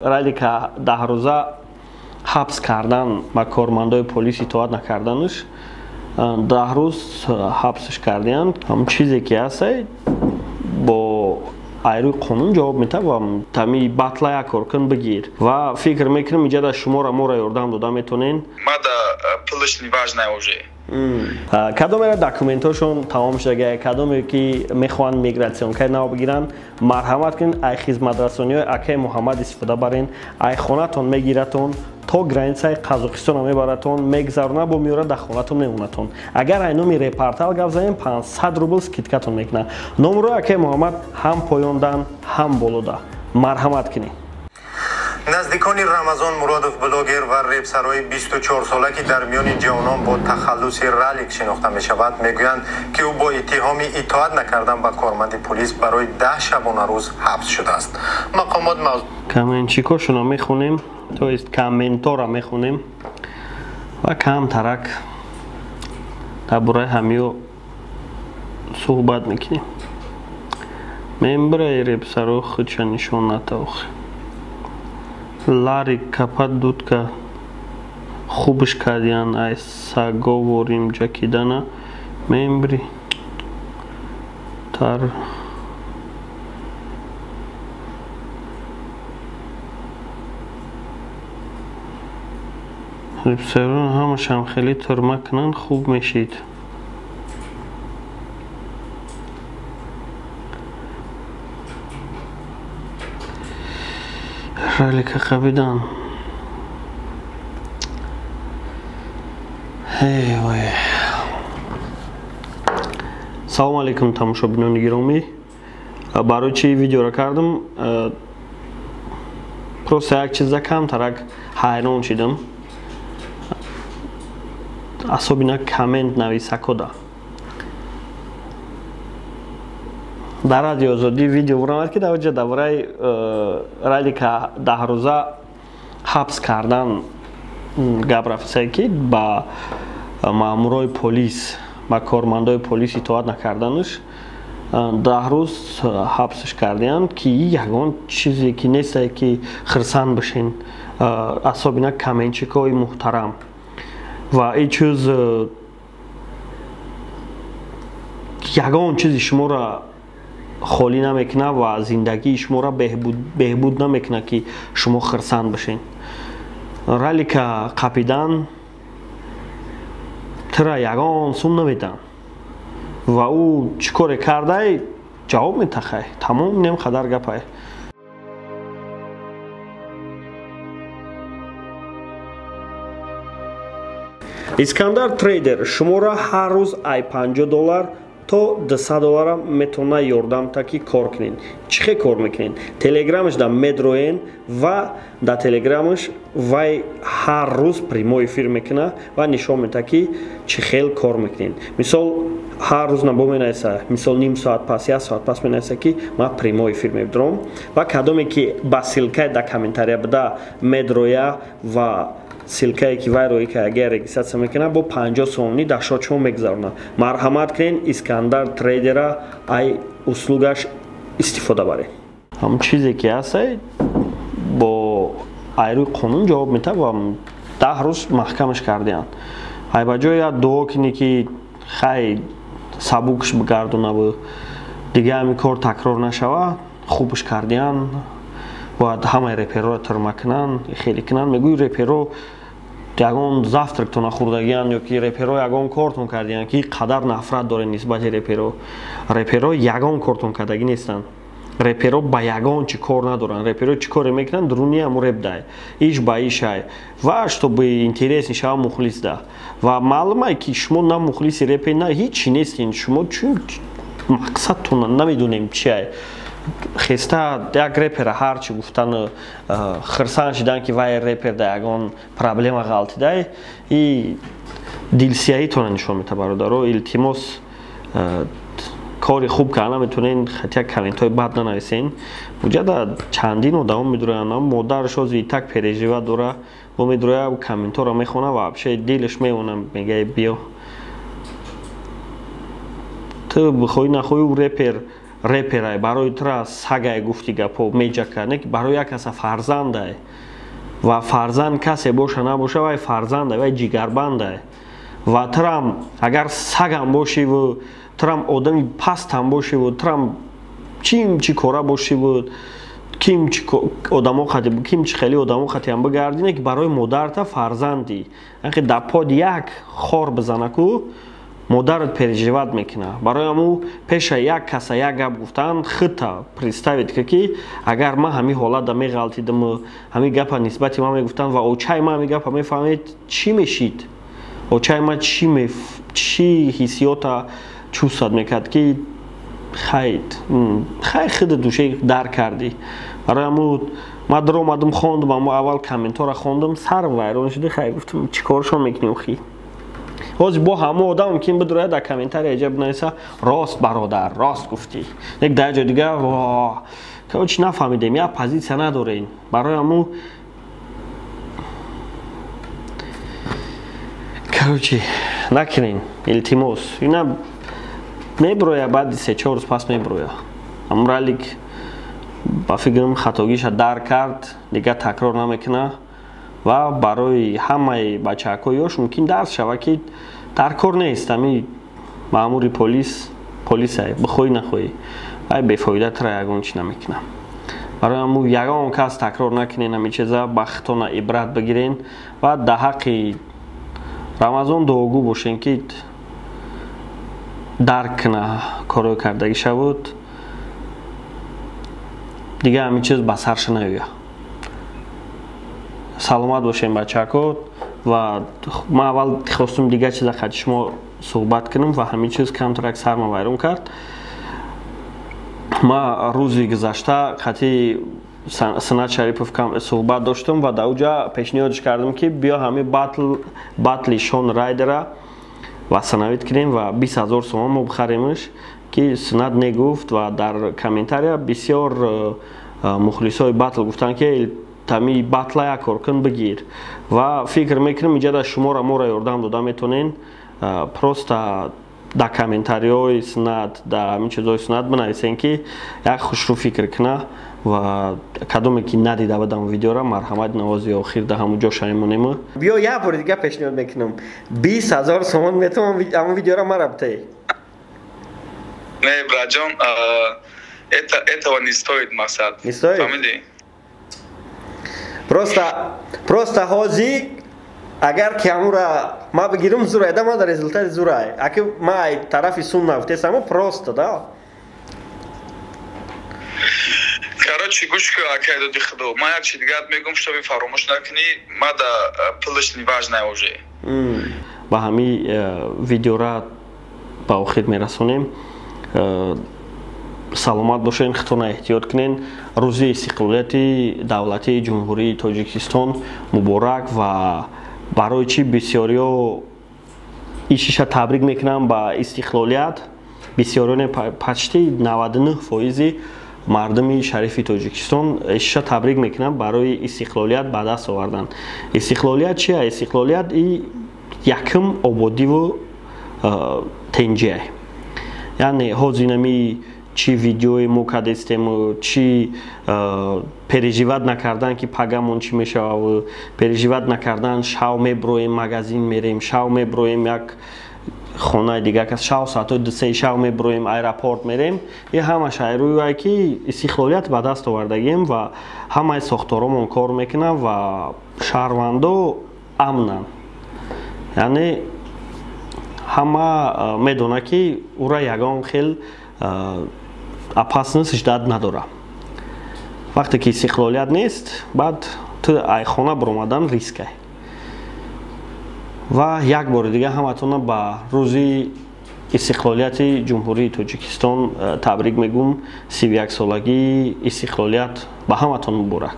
Ралика 10 рӯза ҳабс кардан ба кормандои полис итоат накарданаш, 10 рӯз ҳабсш кардиянд. Ҳамн чизе ки ҳастай, бо айрӯи қонун ҷавоб метавад ва тами батла як кор кун, бигир. Ва фикр мекунам, иҷада шуморо моро ёрдам дода метонен. Мада пулаш неважно уже. Кадомера документҳошон тамом шудага, кадоме ки мехоҳанд миграционкаи нав бигиранд, марҳамат кунед, ай хизматрасониҳои акаи Муҳаммад истифода барен. Ай хонатон мегиратон, то границаи Қазоқистона мебаратон, мегзарона, бо меёра дар хонатон мемонатон. Агар ай номи Репортал гап занем, 500 рубл скидкатон мекунад. Номрои акаи Муҳаммад ҳам поёндан, ҳам болода. Марҳамат кунед. Наздикони Рамазон Муродов, блогер ва репсарои 24сола, ки дар миёни ҷавонон бо тахаллуси Ралик шинохта мешавад, мегӯянд, ки ӯ бо иттиҳоми итоат накардан ба корманди полис барои 10 шабонарӯз ҳабс шудааст. Мақомот Каменчикошонро мехонем, то есть комментора мехонем ва камтарак дар бораи ҳамиё суҳбат мекунем. Мембраи репсаро худша нишон натавохи. Ларик капат дудка хубш кардиян, ай саговорим ҷакидана мембри тар. Репсарон ҳамашам хеле турма кунанд, хуб мешид. Ралика қабидан. Эй вой. Салому алейкум, тамошобинони гиромӣ. Барои чи видеоро кардам? Просто як чиза камтарак ҳайрон шидам, особенно коммент нависакода. Дар Радио Озодӣ видео бурамад, ки дар оҷа дар бораи Ралика 10 рӯза ҳабс кардан гап рафтае, ки ба маъмурои полис, ба кормандои полис итоат накарданаш 10 рӯз ҳабсш кардиянд, ки ягон чизе ки нестае, ки хирсанд бошен, особенно каменчикои муҳтарам. Ва ин чиз ягон чизи шуморо холӣ намекунад ва зиндагии шуморо беҳбуд намекунад, ки шумо хирсанд бошен. Ралика қапидан тира ягон сум наметаҳанд ва ӯ чӣ коре кардай, ҷавоб метахай. Тамом, нем қадар гапай. Искандар Трейдер шуморо ҳар рӯз ай 50 доллар то 200 доллара метавона ёрдам та, ки кор кунед. Чӣ хел кор мекунед? Телеграмаш да медроен ва дар телеграмаш вай ҳар рӯз прямой эфир мекунад ва нишон медиҳад, ки чӣ хел кор мекунед. Мисол, ҳар рӯз набо менависа, мисол, ним соат пас, як соат пас менависа, ки ман прямой эфир медорам. Ва кадоме ки ба ссылкаи дар комментария буда медроя ва ссылкае ки вай роӣ карда регистрация мекунад, бо 50 сомонӣ дар счёт шумо мегузаронад. Марҳамат кунед, Искандар Трейдера ай услугаш истифода баред. Ҳамн чизе ки ҳастай, бо айрӯи қонун ҷавоб метавад ва 10 рӯз маҳкамаш кардиянд. Ай ба ҷои як дуо кунӣ, ки хай сабукш бигардонаву дига ҳамин кор такрор нашава, хубш кардиянд, бояд ҳамаи репероро турма кунанд, хеле кунанд. Мегӯи, реперо ягон завтрактон нахӯрдагиянд ё ки реперо ягон кортон кардиянд, ки қадар нафрат доред нисбати реперо? Реперо ягон кортон кардагӣ нестанд. Реперо ба ягон чӣ кор надоранд. Реперо чӣ коре мекунанд? Дуруни ҳамун реп дай, иш ба ишай ва чтобы интересный шава мухлис да. Ва маълумае, ки шумо на мухлиси репе, на ҳичи нестин. Шумо чун мақсадтон намедонем чиай. Хеста як репера ҳарчи гуфтану хирсанд шидан, ки вай репер да ягон проблема ғалтидай, и дилсияитона нишон медиҳад. Бародаро, илтимос, кори хуб карда наметонен, хотя комментҳои бад нанависен. Буҷада чандин одамо медуроянд, модараш ози так переживать дора, бо медуроя, комментҳоро мехона ва вообще дилаш мемона, мегӯяд: «Биё, ту бихоҳӣ нахоҳӣ, репер реперай, барои тура сагай гуфти гапо меҷака, не ки барои як каса фарзандай. Ва фарзанд касе боша набоша, вай фарзандай, вай ҷигарбандай. Ва турам агар сагам бошиву, турам одами пастам бошиву, турам чим чӣ кора бошиву, ким чӣ одамо қати, ким чӣ хеле одамо қатиам бигардӣ, не ки барои модарта фарзандӣ. Анки дар под як хор бизанаку, модарат переживать мекуна. Барои ҳаму пеша як каса як гап гуфтан, худта представить ка, ки агар ман ҳамин ҳолатда меғалтидиму ҳамин гапа нисбати ман мегуфтанд ва очаи ман ҳамин гапа мефаҳмед, чӣ мешид? Очаи ман чӣ ҳиссиёта чувствовать мекард, ки хайд хай худ душе дар кардӣ. Барои ҳаму ман даромадам, хондум, аммо аввал комментҳоро хондум, сарм вайрон шуд. Хай, гуфтам, чӣ коршон мекунем хи? Ҳозир бо ҳамо одам мумкин бидрояд, дар комментария ҷа бинависа: «Рост, бародар, рост гуфтӣ». Як дар ҷои дига короче нафаҳмидем, як позитсия надорем. Барои ҳаму короче накунем, илтимос. Ина меброя, баъди 3-4 рӯз пас меброя. Ҳамун Ралик ба фикрам хатогиша дар кард, дигар такрор намекуна. Ва барои ҳамаи бачаҳакҳои ёш мумкин дарс шава, ки дар кор нест ҳами маъмури полис. Полисай, бихоҳӣ нахоҳӣ, вай бефоида тура ягон чӣ намекуна. Барои ҳаму ягон кас такрор накунен ҳами чиза, ба худтона ибрат бигирен ва дар ҳаққи Рамазон дуогӯ бошен, ки дарк куна корҳои кардагӣ шавуд, дигар ҳамин чиз ба сарша наёяд. Саломат бошем, бачаҳако. Ва ман аввал хостум дигар чиза қати шумо суҳбат кунам ва ҳамин чиз камтарак сарма вайрон кард. Ман рӯзи гузашта қати Синат Шарипов суҳбат доштам ва дар уҷа пешниҳодш кардам, ки биё ҳамин батли Шон Райдера восстановить кунем ва 20 000 сомон мо бихаремш, ки Синат негуфт. Ва дар комментария бисёр мухлисои батл гуфтанд, ки тами батла як кор кун, бигир. Ва фикр мекунам, иҷа шуморо моро ёрдам дода метонен. Просто дар комментариҳои Синат, дар ҳамин чизҳои Синат бинависен, ки як хушрӯ фикр куна. Ва кадоме ки надида будам видеора, марҳамат, навози охир дар ҳамун ҷо шаймонем. Биё, як бори дига пешниҳод мекунам: 20 000 сомон метавон, ҳамун видеора мара битаи. Не, братҷон, этого не стоит, мақсад. Не стоит? Фаҳмидӣ? Просто ҳозир агар ки ҳамура ма бигирам, зурай да, ма дар результати зурай, аки ма ай тарафи сум нафтесамо, просто да. Короче, гӯш кун, акай доди худо, ман як чи дигарат мегӯм, чтобы фаромӯш накунӣ. Ма да пулаш неважно уже. Ба ҳамин видеора ба охир мерасонем. Саломат бошен, худтона эҳтиёт кунен. Рӯзи истиқлолияти давлатии Ҷумҳурии Тоҷикистон муборак. Ва барои чӣ бисёриҳо ишиша табрик мекунам ба истиқлолият? Бисёриёне, почти 99 фоизи мардуми шарифи Тоҷикистон ишиша табрик мекунам барои истиқлолият ба даст овардан. Истиқлолият чия? Истиқлолият и якум ободиву тенҷиай. Яъне ҳозир инами чӣ видеои мо кардестему, чӣ переживать накардан, ки пагамон чӣ мешавад, переживать накардан, шав меброем, магазин мерем, шав меброем, як хонаи дигар кас, шав соатҳои 2-3 шав меброем, аэропорт мерем, и ҳамаш айрӯи ки истиқлолият ба даст овардагем ва ҳамаи сохторомон кор мекунанд ва шаҳрвандо амнанд. Яъне ҳама медонад, ки ӯра ягон хел опасность ждать надора. Вақте ки истиқлолият нест, баъд ту ай хона баромадан рискай. Ва як бори дига ҳаматона ба рӯзи истиқлолияти Ҷумҳурии Тоҷикистон табрик мегӯм. 31-солагии истиқлолият ба ҳаматон муборак.